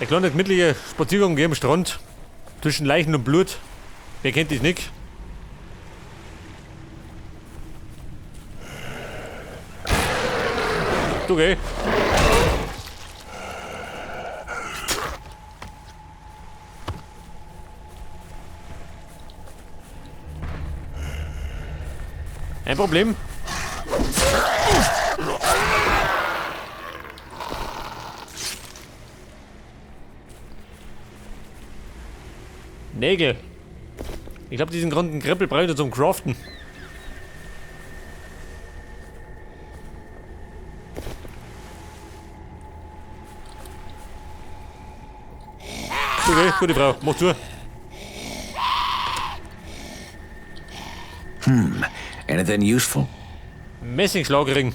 Der kleine gemütliche Spaziergang hier am Strand. Zwischen Leichen und Blut. Wer kennt das nicht? Okay. Ein Problem. Nägel. Ich glaube, diesen grünen Kreppel brauche ich zum Craften. Okay, gute Frau. Mach zu. Anything useful? Messingschlagring.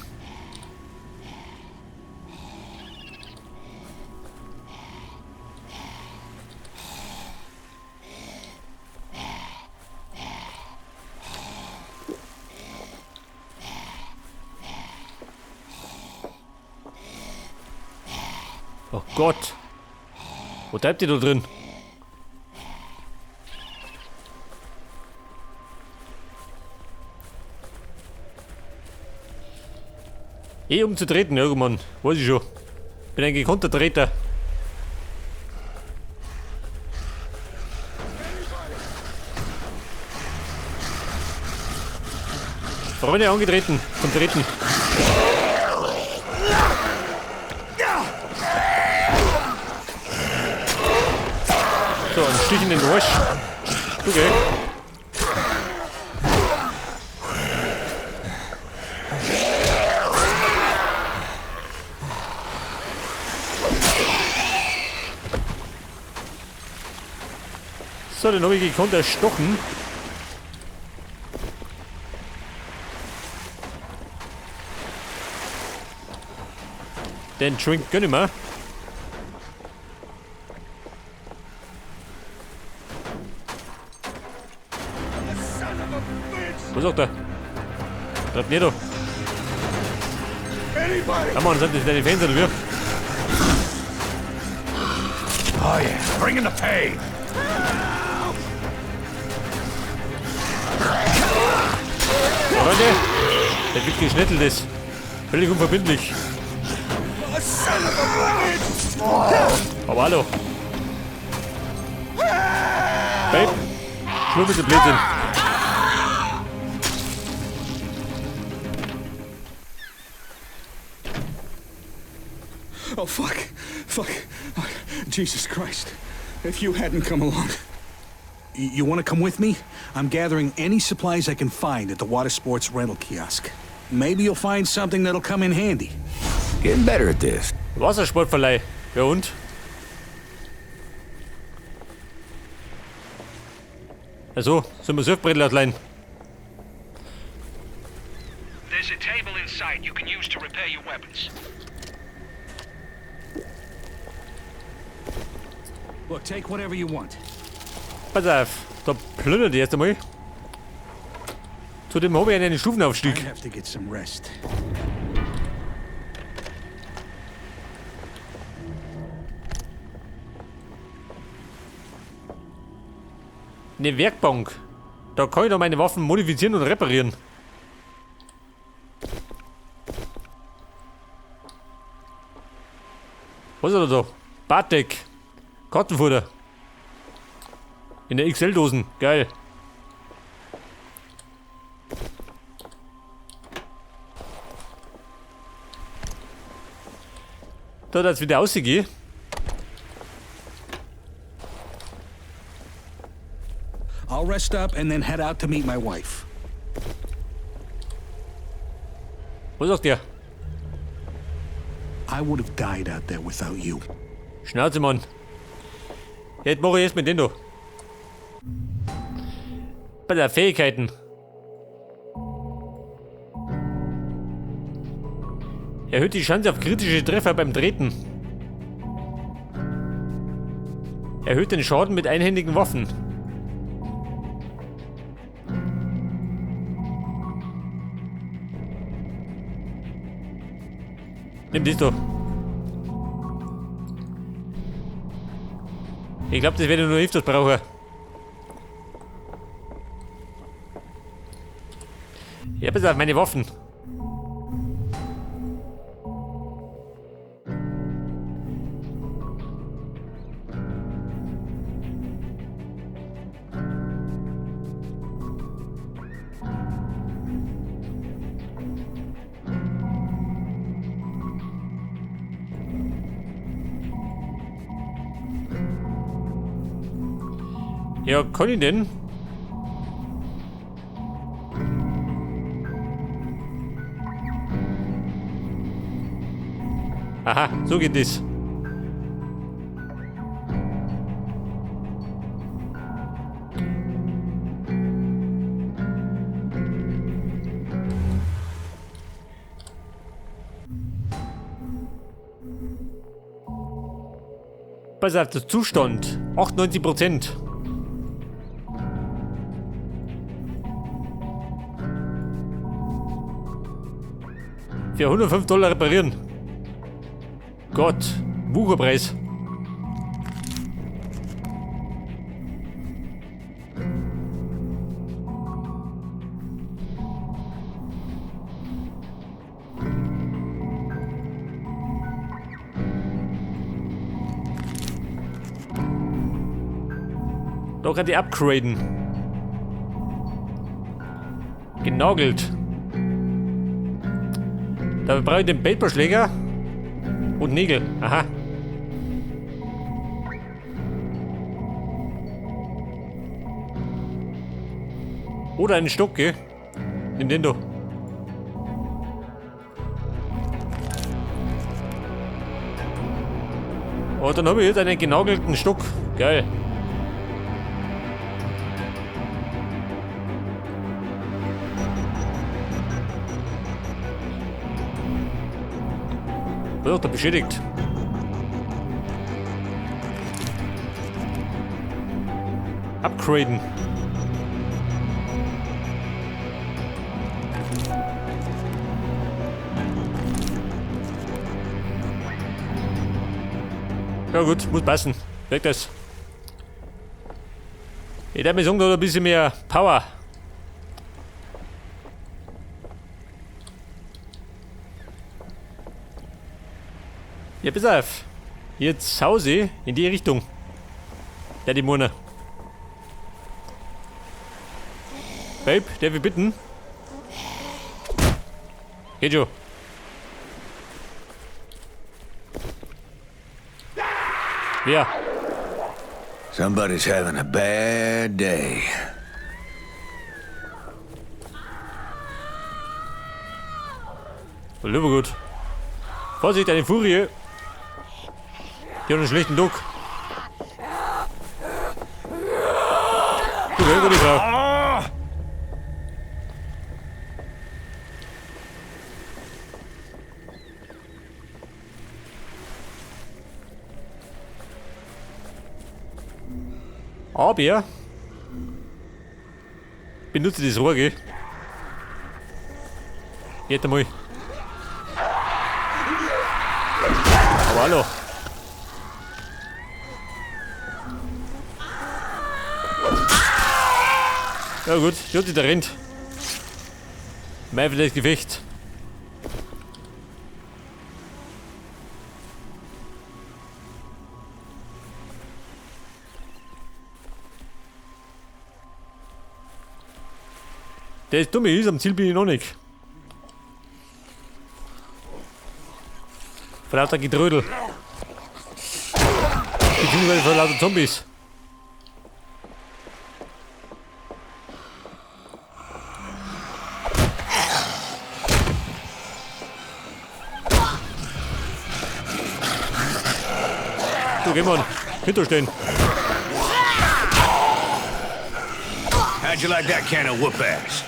Oh Gott. Wo treibt ihr da drin? Eh um zu treten, irgendwann. Weiß ich schon. Bin ein gekonnter Treter. Freunde angetreten. Zum Treten. So, ein Stich in den Arsch. Okay. So, den habe ich gekonnt erstochen. Den Drink gönn ich mir. Was sagt er? Bleib nicht da. Ja, Mann, sind das deine Fans oder wie? Oh yeah, bring in the pain. Freunde, der wird geschnittelt ist. Völlig unverbindlich. Aber hallo. Babe, Schluss mit dem Blödsinn. Oh fuck, fuck, oh, Jesus Christ! If you hadn't come along. You want to come with me? I'm gathering any supplies I can find at the water sports rental kiosk. Maybe you'll find something that'll come in handy. Getting better at this. Wassersportverleih. Ja und? Also, sollen wir Surfbrettel ausleihen? There's a table inside you can use to repair your weapons. Look, take whatever you want. Pass auf, da plündert die erst einmal. Zudem habe ich einen Stufenaufstieg. I have to get some rest. Eine Werkbank. Da kann ich doch meine Waffen modifizieren und reparieren. Was ist da da? Bartek. Kartenfutter. In der XL-Dosen. Geil. Da, dass wieder rausgehe. I'll rest up and then head out to meet my wife. Was sagt der? I would have died out there without you. Schnauze, Mann. Jetzt mache ich erst mit den da. Bei der Fähigkeiten. Erhöht die Chance auf kritische Treffer beim Treten. Erhöht den Schaden mit einhändigen Waffen. Nimm dies doch. Ich glaube, das werde ich nur öfters brauchen. Ja, pass auf, meine Waffen. Ja, kann ich denn? Aha, so geht das. Pass auf, der Zustand. 98%. Für $105 reparieren. Gott, Wucherpreis. Da kann ich upgraden. Genagelt. Da brauche ich den Baseballschläger und Nägel. Aha. Oder einen Stock, gell? Nimm den da. Oh, dann habe ich jetzt einen genagelten Stock. Geil. Wird doch beschädigt. Upgraden. Ja gut, muss passen. Weg das. Ich darf mir sagen, da hat ein bisschen mehr Power. Ja, pass auf. Jetzt hause in die Richtung. Der die Mona. Babe, darf ich bitten? Geht schon. Wer? Somebody's having a bad day. Lieber gut. Vorsicht, eine Furie. Die hat einen schlechten Duck. Du, gute Frau. Aber benutze das Rohr, gell? Geht einmal. Aber hallo. Ja gut, die hat sich da rennt. Mein vielleicht Gefecht. Der ist dumm, ist am Ziel bin ich noch nicht. Vor lauter Getrödel. Beziehungsweise vor lauter Zombies. Du, geh mal. Hinterstehen. How'd you like that can of whoop ass?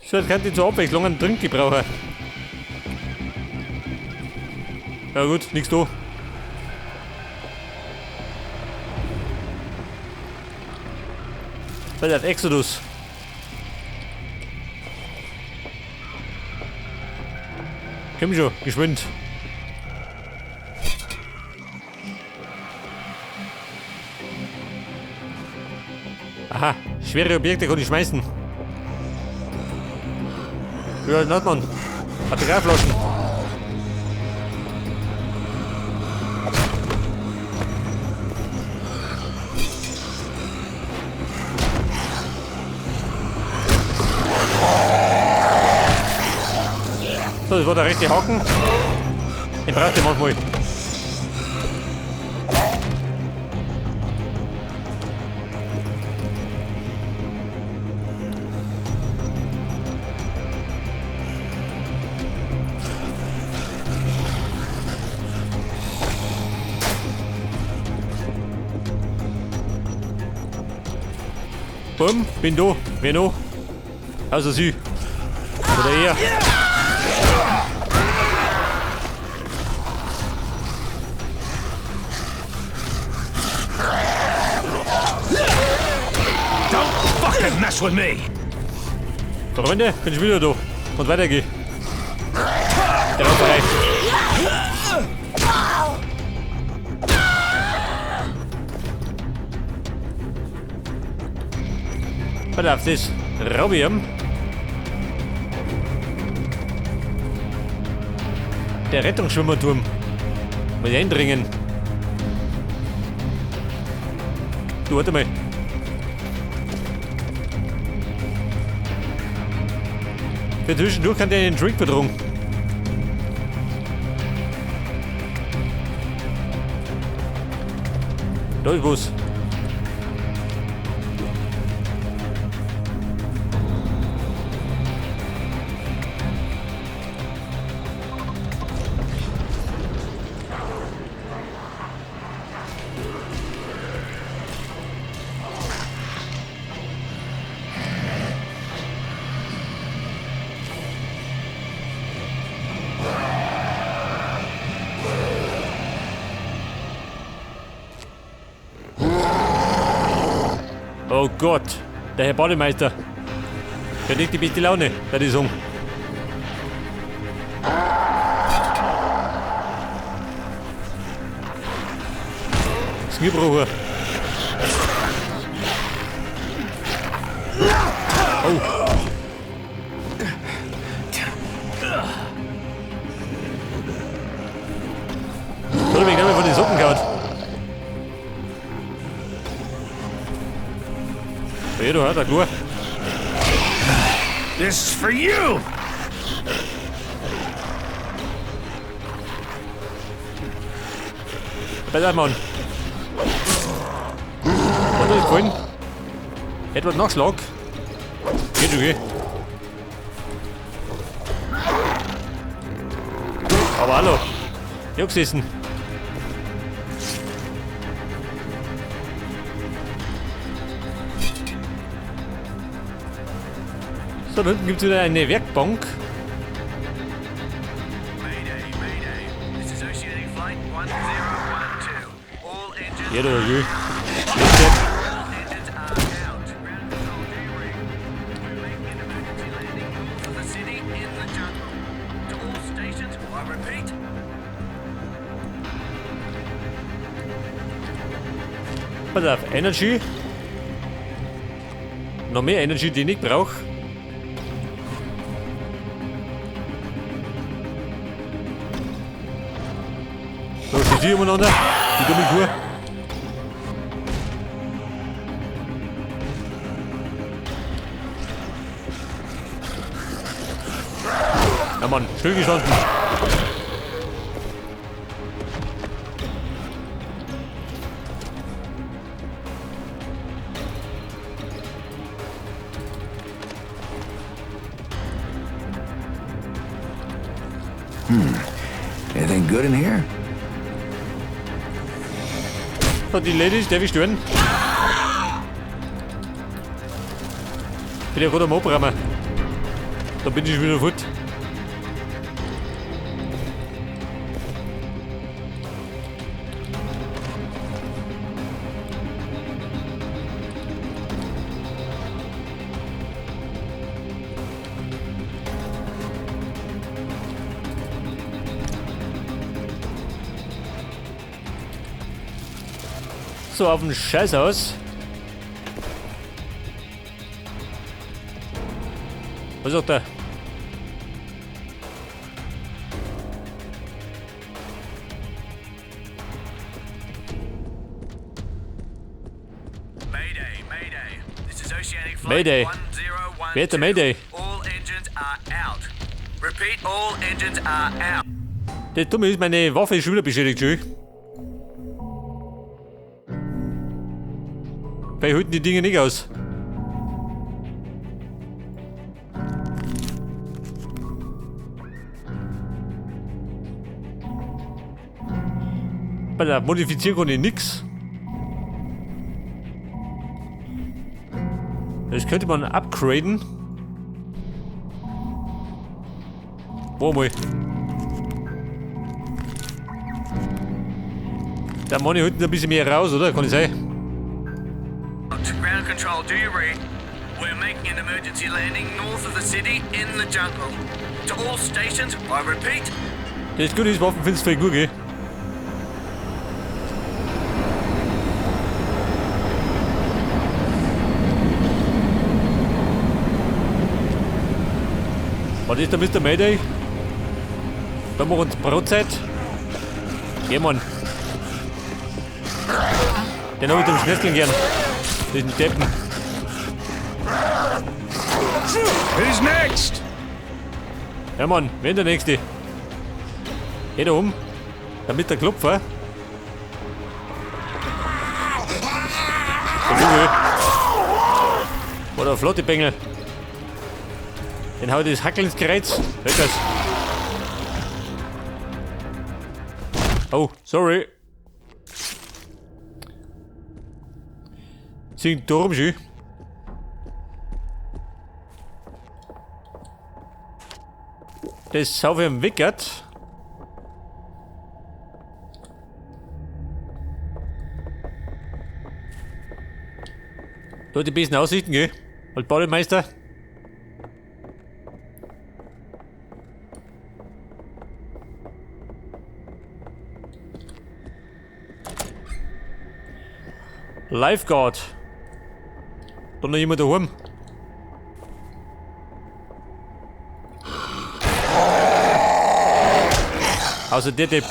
So, jetzt könnte ich zur Abwechslung einen Drink gebrauchen. Ja gut, nix da. Weil auf Exodus. Komm schon, geschwind. Aha, schwere Objekte kann ich schmeißen. Ja, das hat man. Batterieflaschen. So, das war der rechte Haken. Den braucht ihr manchmal. Bumm, bin da. Wer noch? Außer sie. Oder er. Don't fucking mess with me! Freunde, bin ich wieder da. Und weiter geht. Der Rauferei. Pass auf, das Raubium. Der Rettungsschwimmerturm. Muss ich eindringen. Du, warte mal. Für zwischendurch kann der einen Drink verdrungen. Da ist was. Oh Gott, der Herr Bademeister. Der hat nicht die beste Laune, der die sagen. Skibrucher. Oh. So, ich bin gleich mal von den Socken gehauen. Ja, du hast ja klar. This is for you! Pass auf, Mann. Hat dir gefallen? Etwas Nachschlag? Geht okay. Aber hallo. Ich hab gesessen. So, da hinten gibt's wieder eine Werkbank. Mayday, Mayday. This is Oceanic Flight 1012. All engines, Ja, da, ja. all engines are out. Ground control D-ring. We're making an emergency landing north of the city in the jungle. To all stations, I repeat, Pass auf, Energy. Noch mehr Energy, die ich nicht brauch. So, steht hier umeinander. Die dumme Kuh. Ja Mann, still gestanden. Anything good in here? So, die Ladies, darf ich stören? Bin ja gerade am Abräumen. Da bin ich wieder fort. so auf den Scheiß aus. Was sagt er? Mayday, Mayday. This is Oceanic Flight Mayday. 1012. Wer ist der Mayday? All engines are out. Repeat, all engines are out. Das Dumme ist, meine Waffe ist schon wieder beschädigt, schön. Weil halten die Dinge nicht aus. Bei der modifizieren kann ich nix. Das könnte man upgraden. Wo mal. Da Money holt ein bisschen mehr raus, oder? Kann ich sein? Ground control, do you read? We're making an emergency landing north of the city in the jungle. To all stations, I repeat. Das Gute ist, Waffen findest du voll gut, gell? Was ist der Mr. Mayday? Da machen wir uns Brotzeit. Geh, Mann. Den hab ich zum Schnetzeln gern. Diesen Deppen. Who's next? Ja, Mann, wer ist der Nächste? Geh da um. Damit der Klopfer. Der Vogel. Oder flotte Bengel. Den hau ich das Hackel ins Kreuz. Weg das. Oh, sorry. Sind Turm schön. Das auf im Wickert. Da die besten Aussichten, gell? Halt Bademeister. Lifeguard. Da noch jemand daheim. Außer der Depp.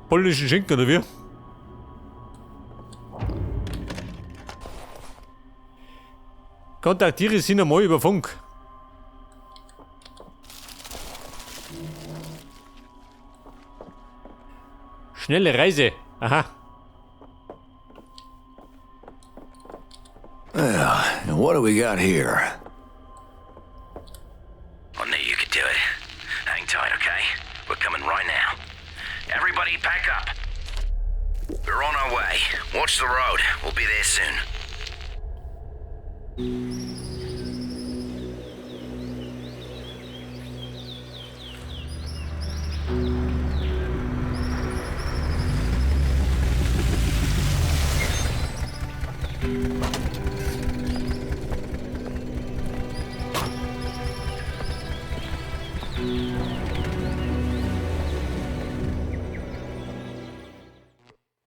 Polnischen Schinken, oder wie? Kontaktiere sie nochmal über Funk. Schnelle Reise. Aha. Well, and what do we got here? I knew you could do it. Hang tight, okay? We're coming right now. Everybody pack up. We're on our way. Watch the road. We'll be there soon.